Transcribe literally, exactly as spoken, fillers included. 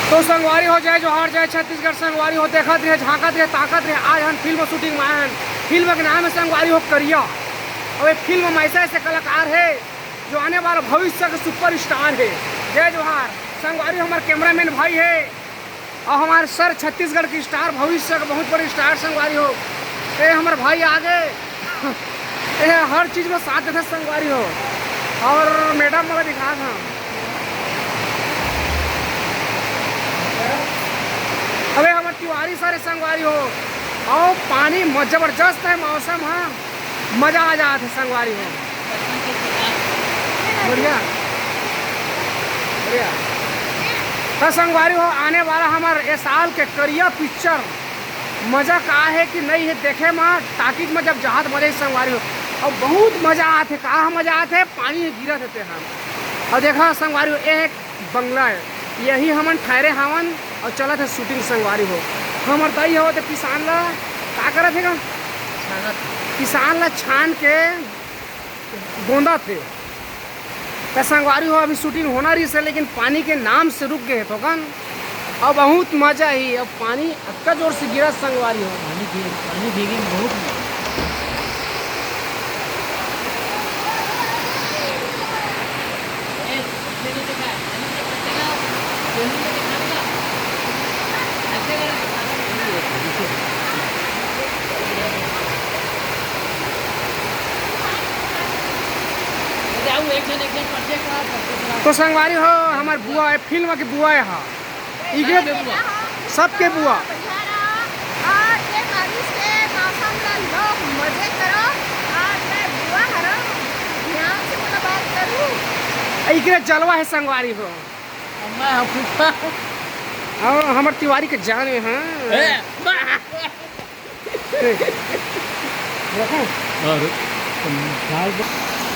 तो संगवारी हो, जय जोहार, जय छत्तीसगढ़। संगवारी हो, देखत रहे, झांकत रहे, ताकत रहे, आज हम फिल्म शूटिंग में आए हैं। फिल्म के नाम है संगवारी हो करिया। और ये फिल्म में ऐसे ऐसे कलाकार है जो आने वाला भविष्य के सुपरस्टार है। जय जोहार। संगवारी हो, हमारे कैमरामैन भाई है और हमारे सर छत्तीसगढ़ के स्टार, भविष्य के बहुत बड़े स्टार संगवारी हो। ये हमारे भाई आगे, ये हर चीज में साथ देते संगवारी हो। और मैडम वाला दिखा था। अबे हमारे तिवारी सारे संगवारी हो। और पानी म-, जबरदस्त है मौसम, हाँ, मजा आ जात है संगवारी हो। बढ़िया, बढ़िया। तो संगवारी हो, आने वाला हमार ए साल के करिया पिक्चर, मजा का है कि नहीं है देखे मा, टाकीज में जब जहाज मजा ही संगवारी हो। और बहुत मजा आत है, का मजा आत है, पानी गिरत है तेहा। और देखा संगवारी हो, ये एक बंगला है, यही हमन ठहरे हावन और चलत है शूटिंग संगवारी हो। हमर दाई हो तो किसान ला का करत है का? छानत। किसान ला छान के गोंदत हे। त संगवारी हो, अभी शूटिंग होना रहिस हे, लेकिन पानी के नाम से रुक गे हे थोकन। अब बहुत मजा ही, अब पानी अतका जोर से गिरा संगवारी हो। पानी भीग, पानी भीगे में बहुत मजा। तो संगवारी हो, हमार बुआ है, फिल्म के बुआ है, हाँ। इगे सबके बुआ। और ये बारिश के मौसम ला लोग मजे करो। और मैं बुआ हरो, ध्यान से मोला बात करूँ। इकरे जलवा है संगवारी हो। अम्मा, हम फूफा। और हमर तिवारी के जान है, हाँ। ए, बा। रखो। और दाल ब-